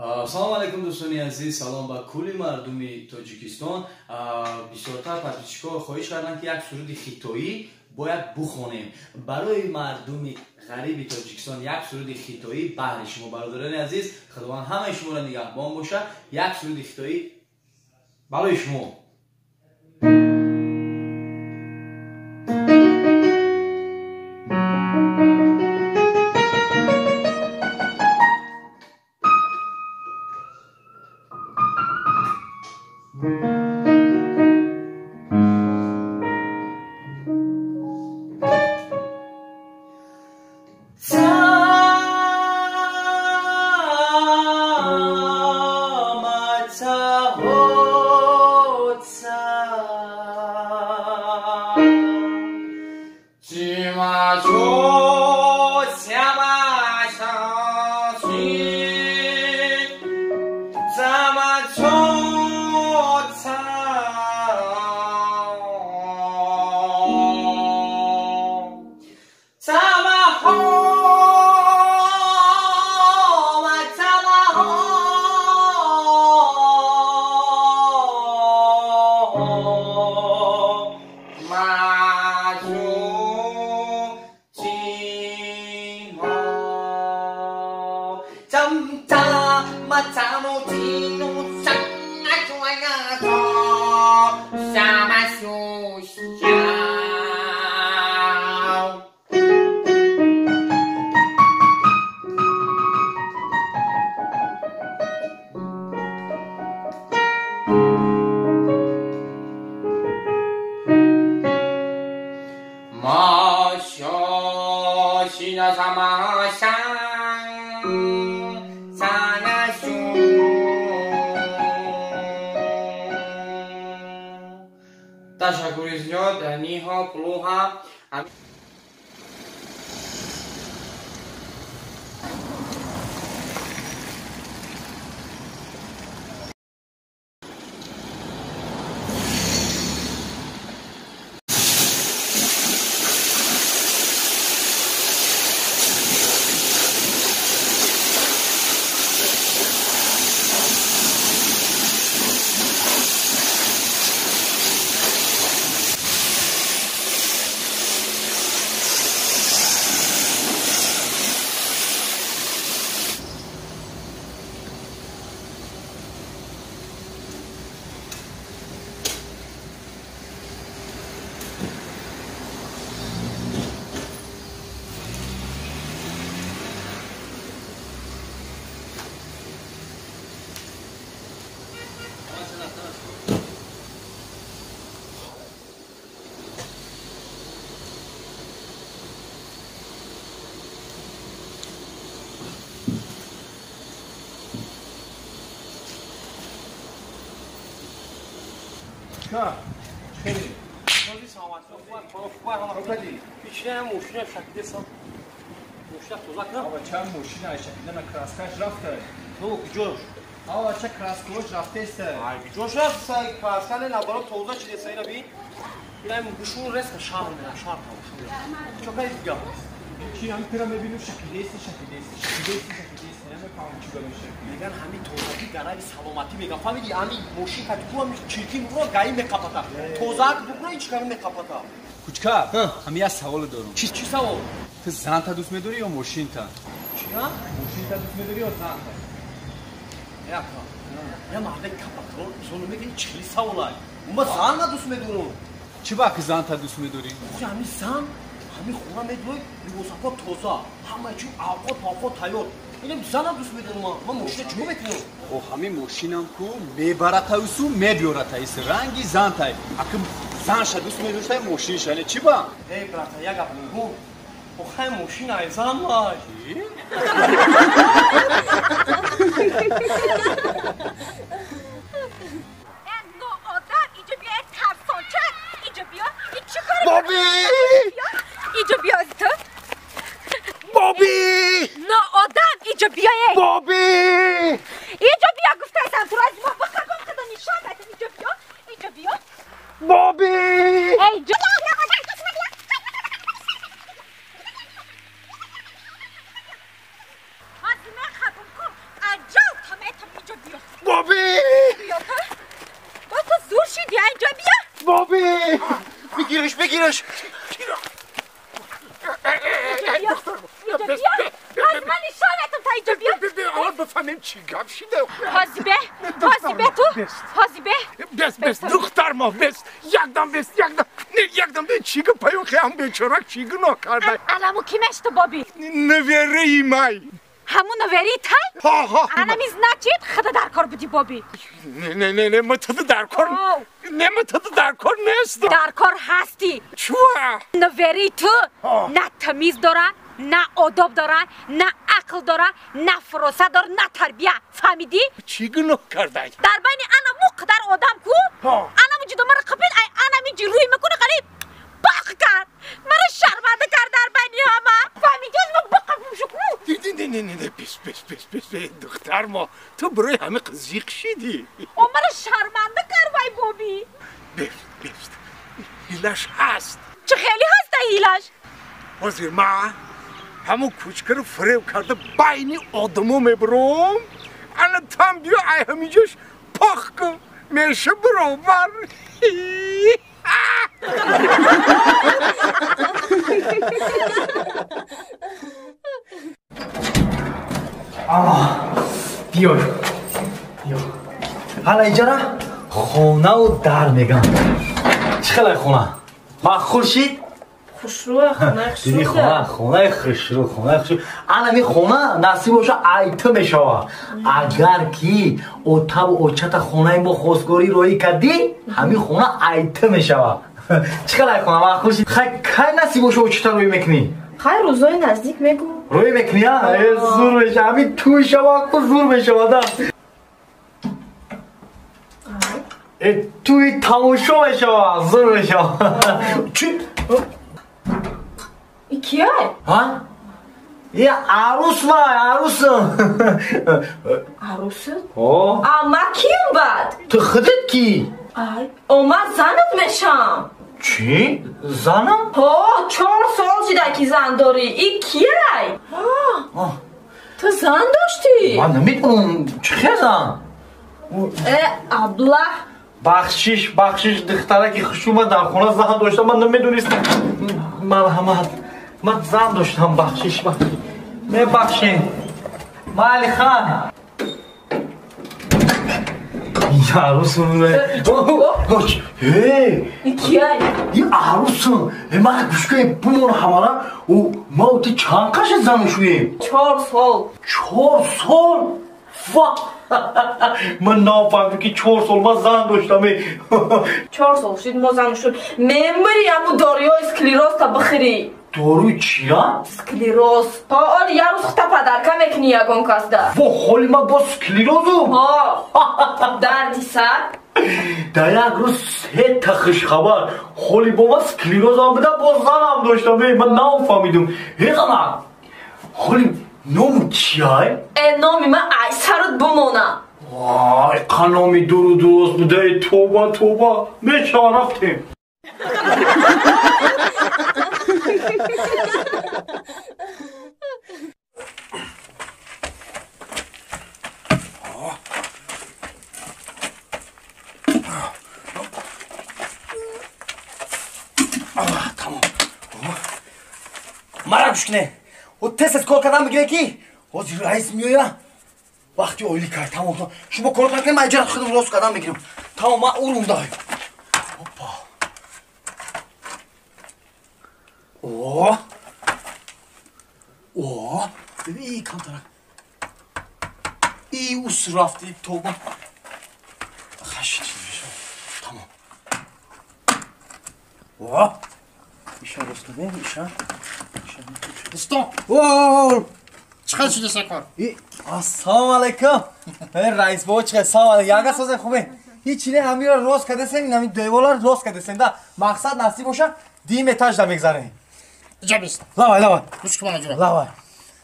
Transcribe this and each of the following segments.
Салом алейкум, дӯстони азиз, салом ба кулли мардуми Тоҷикистон. Бисёртар подписчикҳо хоҳиш карданд, ки як суруди хитоӣ бояд бухонем барои мардуми ғариби Тоҷикистон. Як суруди хитоӣ баҳри шумо, бародарони азиз. Худованд ҳамаи шуморо нигаҳбон бошад. Як суруди хитоӣ барои шумо. Ташаккури зиёд, ниҳо плуҳа. Меган ҳамин тозагӣ гарави саломатӣ меган. Фаҳмидӣ, ҳамин мошин кати ку ҳамин чирки муро гаи меқапата. Тозаак букура ҳеч кара меқапата. Кучка, ҳамин як саволе дорам. Чӣ савол? Ту занта дӯст медорӣ ё мошинта? Чия? Мошинта дӯст медорӣ ё занта? Яка. Я мардаи капакор, зону мегани чӣ саволай? Ма занна дӯст медорам. Чӣ ба ки занта дӯст медорӣ? Охи ҳамин зан ҳамин хона медои, либосако тоза, ҳамаи чӣ авқот авқот тайёр. Инам занам дӯст медорам. Ман мошина чӣ мекунам? О, ҳамин мошинам ку мебаратаюсу мебиёратаис. Ранги зантай. Аки занша дӯст медоштай мошинша. Не чӣ ба? Эй, брата, як гап мегӯм. Охай мошина ай зан май. Боби! Иҷо биё ту. Боби! Ноодам, иҷо биё. Боби! Иҷо биё гуфтаам туро аз мо бақабом када нишон дадам. Иҷо биё, иҷо биё. Боби! Эй, ҷо. Бигираш. Аз ман нишонатам та иҷо биё. Аввал бифаҳмем чӣ гап шида. Ҳозибе, ҳозибе ту, ҳозибе. Бес, бес, духтар мо, бес. Якдам бес, якдам. Не, якдам бе чӣ гап паё хиам бечора чӣ гуноҳ карда? Аламу ки мешто боби? Навераи май. Ҳамун навераи тай? Ҳа, ҳа. Анами значит худа дар кор буди боби. Не, не, не, не, ма туда дар кор. Не, ма туда дар кор нест. Дар кор ҳастӣ. Чуа? Навераи ту на тамиз дора, на одоб дора, на ақл дора, на фуросат дора, на тарбия. Фаҳмидӣ? Чӣ гуноҳ кардай? Дар байни ана му қадар одам ку, анаму ҷудо мара қапид, ай анами ҷи рӯй мекуна қариб бақ кард. Мара шарманда кард дар байни ҳама. Фаҳмидӣ? Ма бақапум шу ку. Не, не, не, не, бес, бес, бес, бес, духтар мо, ту барои ҳама зиқ шидӣ. О, мара шарманда кард вай боби. Бес, бес, ҳилаш ҳаст. Чӣ хеле ҳаста ҳилаш? Ҳозир ма ҳамон кучкаро фиреб карда байни одамо мебурам, ана там биё ай ҳаминҷош пох кун, меша баробар. Биё, биё. Ҳала иҷара хонаву дар мегам. Чӣ хелай хона? Маъқул шид? Хушрӯ, хонаи хушрӯ. Хона, хонаи хушрӯ, хонаи хушрӯ. Ана ми хона насиб боша айта мешава. Агар ки отаву очата хонаи мо хостгорӣ роҳӣ кардӣ, ҳамин хона айта мешава. Чӣ хелай хона маъқул шид? Хай кай насиб боша очата роҳӣ мекунӣ? Хай рӯзои наздик мегӯ. Роҳӣ мекунӣ, а? Зур мешава. Ҳамин тӯй шава, ку зур мешава, да. Тӯи тамошо мешава, зур мешава. Чӣ? Кияй? Ҳа? Я арус вай, арусам. Арусат? О. А ма кием бад? Ту худат ки? Ай, о ма занат мешам. Чӣ? Занам? Ҳо, 4 сол шида ки зан дорӣ. И кияй? Ту зан доштӣ? Ман намедонам чӣ хел зан. Э, аблаҳ. Бахшиш, бахшиш, духтараки хушума дар хона зан доштам, ман намедонистам. Марҳамат. Ман зан доштам, бахшиш, бахшиш. Мебахшед. Майли хан. Арусум. Эй! Кияй? И арусум. Ман гӯш кунем, бумон ҳамара. О, ма ту чанд қаша зану шуем? 4 сол. 4 сол? Ва! Ман нафаҳмидам ки 4 сол ман зан доштам. 4 сол шуд мо зан шуд. Мемири ҳаму доруҳои склерозта бихӯрӣ. Доруи чия? Склероз. То оли як рӯз хута падарка мекунӣ ягон касда. Во, ҳоли ман бо склерозум? Ҳо. Дарди сар? Дар як рӯз 3 та хушхабар. Ҳоли бо ман склерозам буда, бо занам доштам. Ман нафаҳмидум. Э, занак. Ҳоли ному чияй? Э, номи ман ай сарут бумона. Вай, қа номи дуру дурост буда. Э, тоба, тоба. Мешава, рафтем. Тамом. Мара гӯш кунед. О, тез кор кардан бигире ки ҳозир раис меоя. Вақти оилӣ кард. Тамом. Шумо кор накунед, ман иҷара худам рост кардан мегирам. Тамом, ман урундай. Опа. О. О. Бибин, камтара. И ус рафти, тоба. Хашит Тамом. О. Иша рост кардем, иша. Дӯстон. О! Чӣ хел шуда кор? Ассалому алайкум. Раис бобо чӣ хел? Салом алайкум. Яга созем хубе. Ҳеҷ не, ҳамиро рост кардасем, ин ҳамин деволаро рост кардасем да. Мақсад насиб боша, дим этажда мегзарем. Иҷа бист. Лавай, лавай. Гӯш кун мана ҷура. Лавай.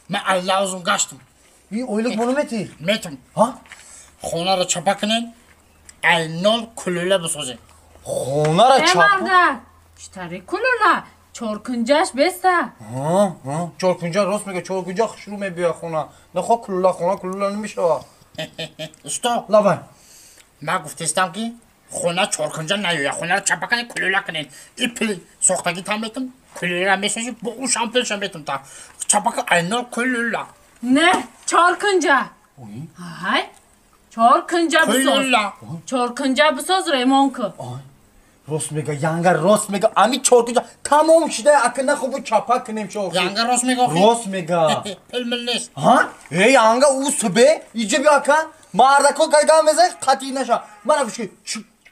Ман аллаузум гаштам. И ойлук моно мети? Метум. Ҳа? Хонаро чапа кунен, ай нол кулула бисозем. Хонаро чапа? Мардак, читари кулула? Чоркунҷаш беста. Чоркунҷа рост мега, чоркунҷа хушрӯ мебиёя хона. Нахо кулула хона кулула намешава. Усто. Лавай. Ман гуфтестам ки Хона чоркунҷа наёя, хонаро чапа кунед, кулула кунед. И пул сохтагӣ там метум, кулула месозӣ, бо ӯ шам пулшам метум та. Чапака айнол кулула. Не, чоркунҷа. Ҳай, чоркунҷа бисоз. Чоркунҷа бисоз, ремон ку. Рост мега, янга рост мега, ами чоркунҷа тамом шуда, ака нахубу чапа кунем шо. Янга рост мега? Рост мега. Пул мил нест. Ҳа? Э, янга ӯ субе, иҷа биё ака, мардако гайгам мезай, қатъи наша. Мана гӯш ки,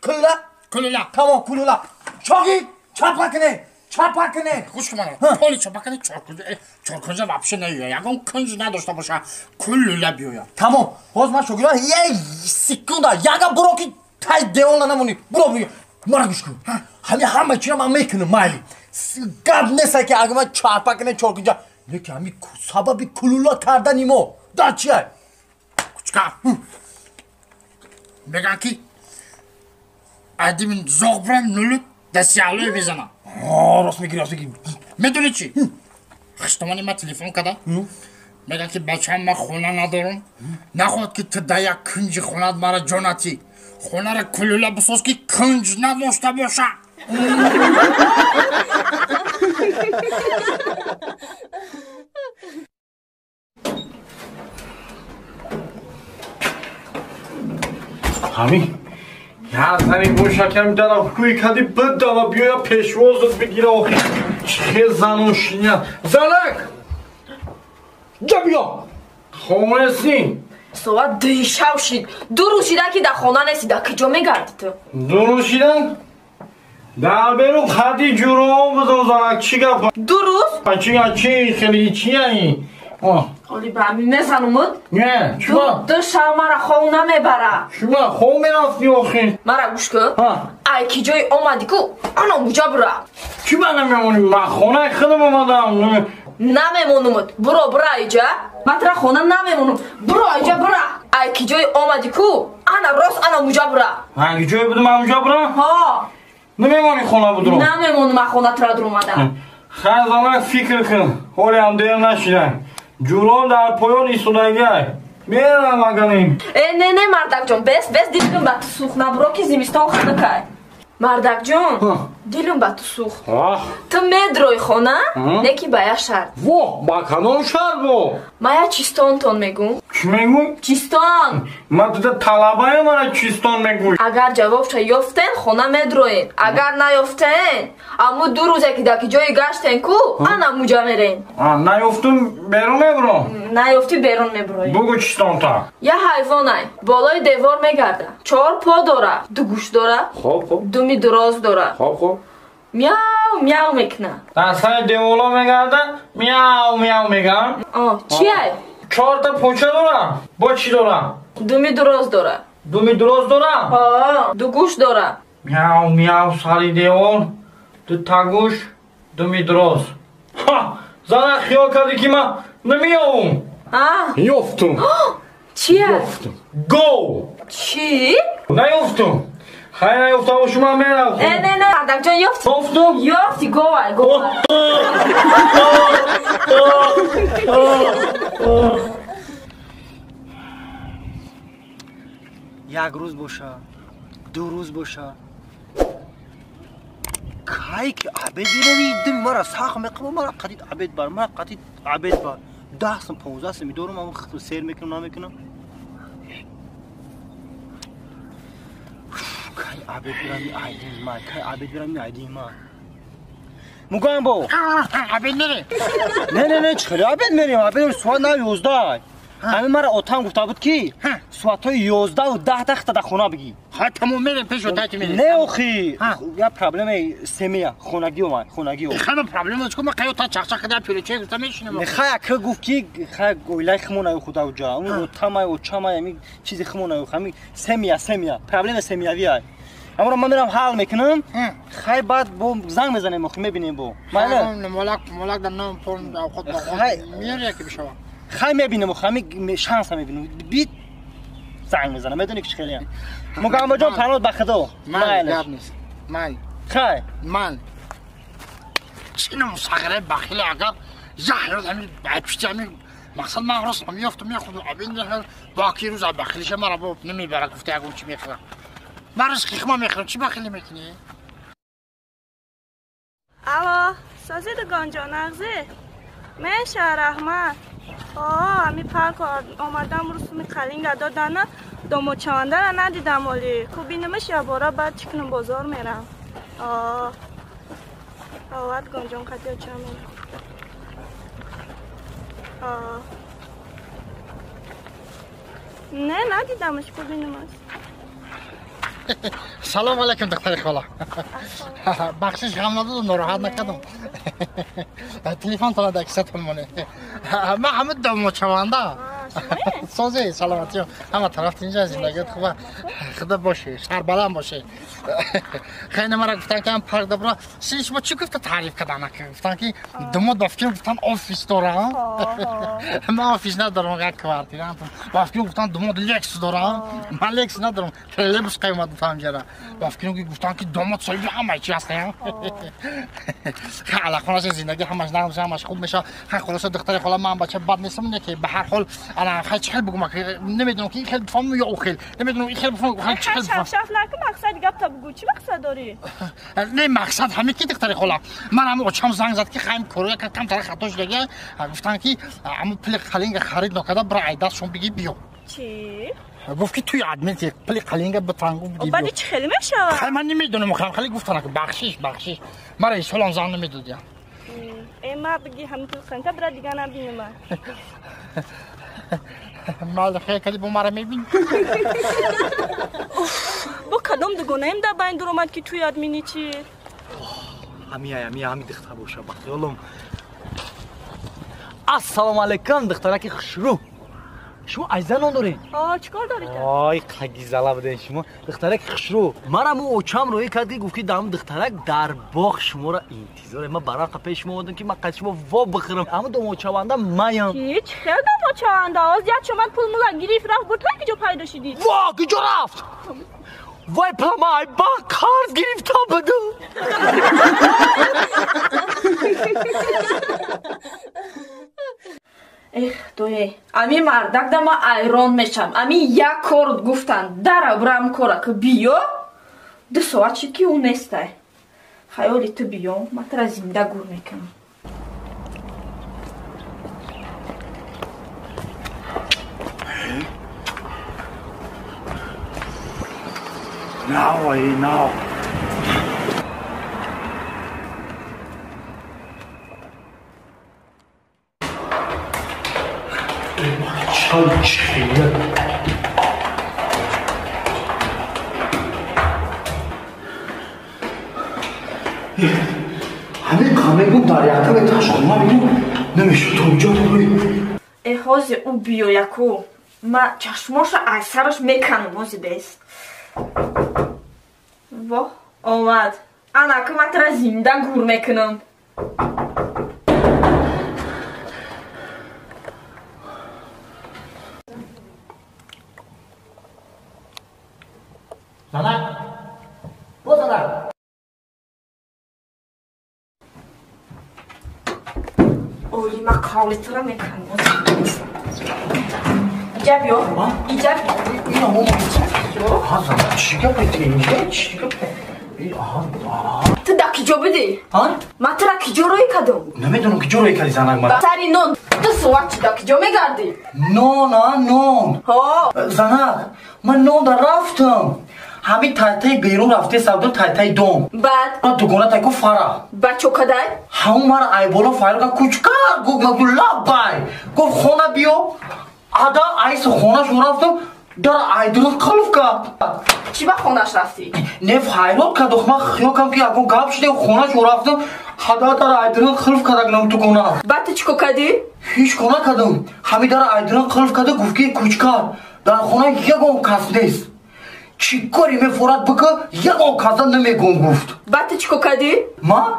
кулула? Кулула. Тамом, кулула. Шоги, чапа кунем, чапа кунем. Гӯш кун мана, поли чапа кунем, чоркунҷа, чоркунҷа вообще наёя, ягон кунҷ надошта боша, кулула биёя. Тамом, ҳоз ман шогирдон, як секунда, янга буро ки тай девона намонӣ, буро биё. Мара гӯш кун, ҳами ҳама чиро ман мекунам, майли. Гап нест ки агар ман чапа кунем чоркунҷа, лекин ҳами сабаби кулула кардани мо дар чия? Кучка, мегӯянд ки айдимин зоғ бурам нулут дастиалои мезанам. Рост мегирӣ, рост мегирӣ. Медонӣ чӣ? Хиштомани ман телефон карда, мегӯяд ки бачаам, ман хона надорам, нахоҳад ки ту дар як кунҷи хонаат мара ҷо натӣ. Хонаро кулула бисоз ки кунҷ надошта боша. Ҳамин як зани гӯшакам дара кӯи кади бидава биёя пешвозат бигира. Охи чӣ зану шиня занак ҷа биё хонеси. Соат дуи шав шид, ду рӯз шида ки дар хона нести, дар куҷо мегардӣ ту? Ду рӯз шида дар берун хади ҷуроон будам занак, чӣ гап? Ду рӯз? Чӣ чи хеле чияи? Оли ба ҳамин мезанумуд? Не, чума? Ду шав мара хов намебара. Чума хов мерафти охи? Мара гӯш кун, ай ки ҷои омадӣ ку, ана муҷа бура. Чӣ ба намемонӣ? Ман хонаи худам омадам. Намемонумуд, буро, бура иҷа. Ман тура хона намемонум, буро иҷа, бура. Ай ки ҷои омадӣ ку, ана рост ана муҷа бура. Ай ки ҷое будум ана муҷа бура? Ҳо. Намемонӣ хона будро? Намемонум, ман хона тура дуромадам. Хайр занак, фикр кун, ҳолиам дер нашида. Ҷурон дар поён истодагиай. Мерам аганим. Э, не, не, мардакҷон, бес, бес, дилум ба ту сӯхт, набуро ки зимистон хунукай. Мардакҷон, дилум ба ту сӯхт. Ту медрои хона, не ки ба як шарт. Во, ба кадом шарт бо? Ман як чистонтон мегӯм. Чӣ мегӯй? Чистон. Ман туда талабаям, мара чистон мегӯй. Агар ҷавобша ёфтен, хона медроен. Агар наёфтен, аммо ду рӯзе ки дар ки ҷое гаштен ку, ана муҷа мерен. Наёфтум берун мебуром? Наёфтӣ берун мебуроем. Бугӯ чистонта. Як ҳайвонай, болои девор мегарда, чор по дора, ду гӯш дора, хоб хоб, думи дуроз дора. Хоб хоб. Мяу мяу мекуна. Дар сари деворо мегарда, мяу мяу меган. О, чиай? Чорта поча дора? Бо чӣ дора? Думи дуроз дора. Думи дуроз дора? Ҳо, ду гӯш дора. Мяу мяу сари девор, дута гӯш, думи дуроз. Ҳа, зана хиёл кардӣ ки ман намеёвум. Ёфтум. Чия? Ёфтум. Гов. Чӣ? Наёфтум. Хай наёфта бошу, ман мерам. Э, не, не, мардакҷон, ёфтӣ. Ёфтум? Ёфтӣ, говай, говай. Як рӯз боша, ду рӯз боша, кай ки обед бирави, дими мара сахт меқаба, мара қатид обед бар, мара қатид обед бар. 10 сум, 15 сум медорам, ам сер мекунам, намекунам. Кай обед бирами айдин ман, кай обед бирами айдин ман. Мугамбо. Обед мерем. Не, не, не, чӣ хеле обед мерем? Обед соат на 11. Ҳамин мара отам гуфта буд ки соатҳои 11:10 тахта дар хона бигӣ. Ха, тамом, мерем пеш отати мерем. Не, охи, як проблемаи семия, хонагӣ омад, хонагӣ омад. Хама проблема чӣ, ма қай ота чақчақ када пироче гуфта мешинем. Не, хай ака гуфт ки хай оилаи химон аю худа уҷа. Он отамай, очамай, ҳамин чизи химон аю, ҳамин семия, семия, проблема семиявӣ ай. Аммо ман мерам ҳал мекунам. Хай баъд бо занг мезанем, охи мебинем бо. Майла. Молак, молак дар ном пон худ ба худ меёре ки бишава. Хай мебинем, ҳами шанса мебинем. Бит занг мезанам, медонӣ ки чӣ хелеам. Мугамбоҷон, паноҳ ба Худо. Ман гап нест. Ман. Хай. Ман. Чинам сағираи бахиле агар як рӯз ҳамин пишти ҳамин мақсад ман рост меёфтам, мехӯрдам. Абин баки рӯз бахилиша мара бо намебара гуфта ягон чӣ мехӯрам. Ман ризқи хма мехӯрам, чӣ бахилӣ мекунӣ? Алло, сози дугонҷон ағзе? Меша, раҳмат. Ами парк омадам русуми қалинга додана домочавандара надидам оли. Ку бинамаш ябора баъд чӣ кунам бозор мерам. Овад гонҷон қатиё ча мерам. Не, надидамаш, ку бинамаш. Салом алейкум духтари хола. Бахшиш ғам надодам, нороҳат накардам. Телефонтона дар кисатон монед. Ман ҳама домодшаванда. Созе, саломатиё. Ҳама тараф тинҷа, зиндагият хуба. Худо бошӣ, сарбаланд бошӣ. Хеле мара гуфтан ки парк добро. Сини шумо чӣ гуфта таъриф кардан? Гуфтан ки домод ба фикр гуфтан офис дорам. Ман офис надорам, як квартира. Ба фикр гуфтан домод Лексус дорам. Ман Лексус надорам. Троллейбус қаймат фаҳмҷара. Ба фикр гуфтан ки домод соҳиби ҳамаи чи ҳастам. Хеле хулоса зиндагӣ ҳамаш нағз мешава, ҳамаш хуб мешава. Хеле хулоса духтари хола ман бача бад нестам, не ки ба ҳар ҳол ана хеле чӣ хел бигӯм, намедонам ки ин хел бифаҳмам ё ӯ хел. Намедонам ин хел бифаҳмам, ӯ хел чӣ хел бифаҳмам. Шаф накун, мақсади гапта бугӯ, чӣ мақсад дорӣ? Не, мақсад ҳамин ки духтари хола. Ман ҳам очам занг зад ки хайм короя камтар хато шудага, гуфтан ки ҳамун пули қалинга харид накарда, бира ай дастшон бигӣ биё. Чӣ? Гуфт ки туи админ ки пули қалинга битангу бигӣ биё. Баъди чӣ хеле мешавад? Хай ман намедонам, хеле гуфтан ки бахшиш, бахшиш. Мара исолам занг намедодям. Ма бигӣ ҳамин пули қалинга бира дига набинам. Мал хел кади бо мара мебинӣ? Бо кадом дугонаем дар байн дуромад ки туи админи чӣ? Ҳами духтар боша, ба хаёлам. Ассалому алайкум, духтараки хушрӯ. Шумо айза ном доред? Чӣ кор доред? Ой, қагизала буден шумо. Духтараки хушрӯ. Манам ӯ очам рӯй кард ки гуфт ки дар духтарак дар боғ шуморо интизор. Ман барақа пеш шумо омадам ки ман қад шумо во бихӯрам. Ҳамун домодшаванда маям. Чӣ? Чӣ хел домодшаванда? Оз як чомад пул мула гирифт рафт бурд, ки ҷо пайдо шидӣ? Во, ки ҷо рафт? Вай пама ай ба қарз гирифта будам. Эх, дое, ами мардак да ма айрон мешам. Ами як кор гуфтан, дара брам кора ки биё, 2 соат шид ки ӯ нестай. Хаёли ту биё, ма тара зинда гур мекунам. Now, now. ҳамин қамегум дар якам этаж хона бинем намешуд то инҷо рӯй. Э ҳози ӯ биёяку ма чашмоша аз сараш меканам ҳози бес. Во омад. Анаку ма тара зинда гур мекунам. Занак! Бо занак! Оли, ма қавли тура мекунам. Иҷа биё, иҷа биё. Занак, чӣ гапе ту инҷа? Чӣ гапе? Ту дар киҷо будӣ? Ман тура киҷо рӯй кардам? Намедонам киҷо рӯй кардӣ занак ман. Сари нон 2 соат чӣ дар киҷо мегардӣ? Нон, а нон. Ҳо. Занак, ман нон дар рафтам. Ҳамин тайтаи берун рафте савдо тайтаи дом. Баъд? Баъд дугона тайку фара. Баъд чо кадай? Ҳамун мара айболо файр ка кучка гуфт лаббай. Гуфт хона биё. Ада айс хонашон рафтам. Дар айдурут қалф кард. Чӣ ба хонаш рафтӣ? Не файрод кард, ман хиёл кардам ки ягон гап шуда хонашон рафтам. Ҳада дар айдурут қилф кардаг нам дугона. Баъд ту чӣ кор кардӣ? Ҳеҷ кор накардам. Ҳамин дар айдурут қилф карда гуфт ки кучка дар хона ягон кас нест. Чӣ кори мефорад бика ягон каса намегӯм гуфт. Баъд ту чӣ кор кардӣ? Ман?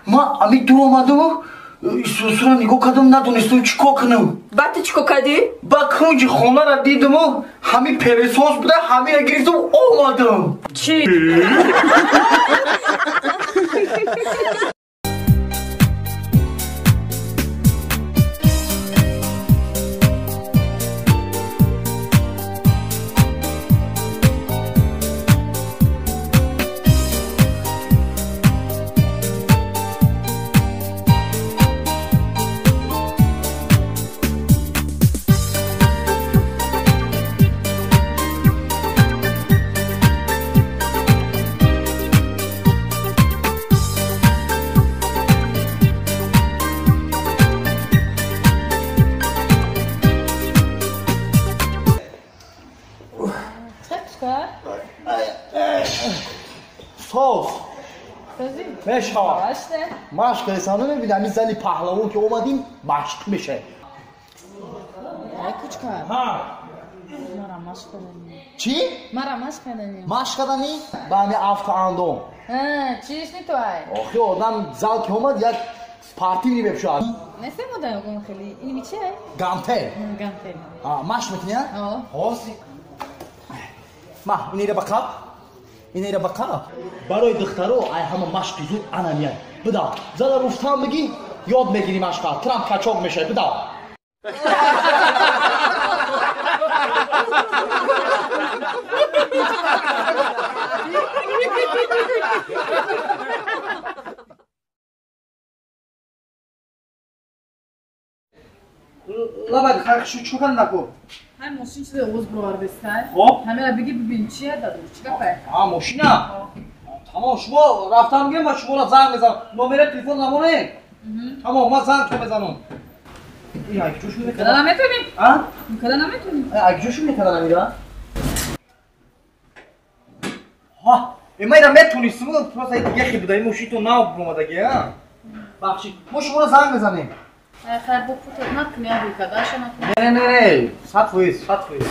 Ман ами дур омадаму Исусура нигоҳ кардам, надонистам чӣ кор кунам. Баъд ту чӣ кор кардӣ? Ба кунҷи хонара дидаму ҳамин пелесос буда, ҳамина гирифтам омадам. Чӣ? кучка? Соз. Созӣ? Мешавад. Баште. Машқ кардесам, намебинӣ ҳамин зали паҳлавон ки омадим, машқ мешавад. Ай кучка. Ҳа. Мара машқ кардани. Чӣ? Мара машқ кардани. Машқ кардани? Ба ҳамин автоандом. Ҳа, чиш не ту ай? Охи одам зал ки омад як спортивный мепӯшад. Несем одам ягон хеле. Ин чи ай? Гантел. Гантел. Ҳа, машқ мекунӣ, а? Ҳо. Ҳозир. Ма, инера ба қаб. Инера ба қаб. Барои духтаро ай ҳама машқи зуд ана мияй. Бидав. Зада руфтан бигӣ, ёд мегирӣ машқа. Трамп качок мешавад. Бидав. Лабад хаш чӣ кардам наку? Ҳай мошин чизе овоз бировардестай. Хоб. Ҳамера биги бибин чия даду, чӣ гапай? А мошина. Тамом, шумо рафтам гем, ман шуморо занг мезанам. Номери телефон намонед. Тамом, ман занг мезанам. Ин ай куҷо шуд Када мекардам? наметонӣ? А? Када наметонӣ? Ай куҷо шуд мекардам ира? Ҳа, ман ира метонистам, просто ай дига хе буда, ин мошинтон нав омадаги, а? Бахшид, мо шуморо занг мезанем. Ай хайр, бо путат накунӣ, абӣ кадаша накунӣ. Не, не, не, 100%, 100%.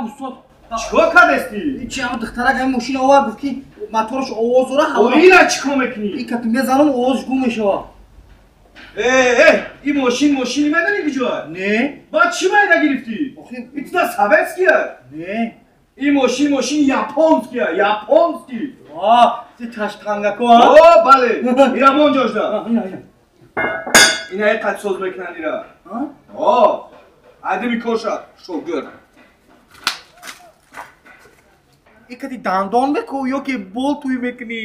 Устод. Чикор кардести? Чи ҳама духтарак ҳамин мошина овард, гуфт ки мотораш овоз дора, ҳаво. Ина чикор мекунӣ? Ин кати мезанам, овозш гум мешавад. Э, ин мошин мошини медонӣ куҷоа? Не. Баъд чӣ майда гирифтӣ? Ин туда советския? Не. Ин мошин мошини японския, японский. А, ти таштангако, а? О, бале. Ира мон ҷошда. Ина, ина. Ина қад соз мекунанд ира. О, адими коша, шогирд. Ин кати дандон меку ё ки бол туй мекунӣ?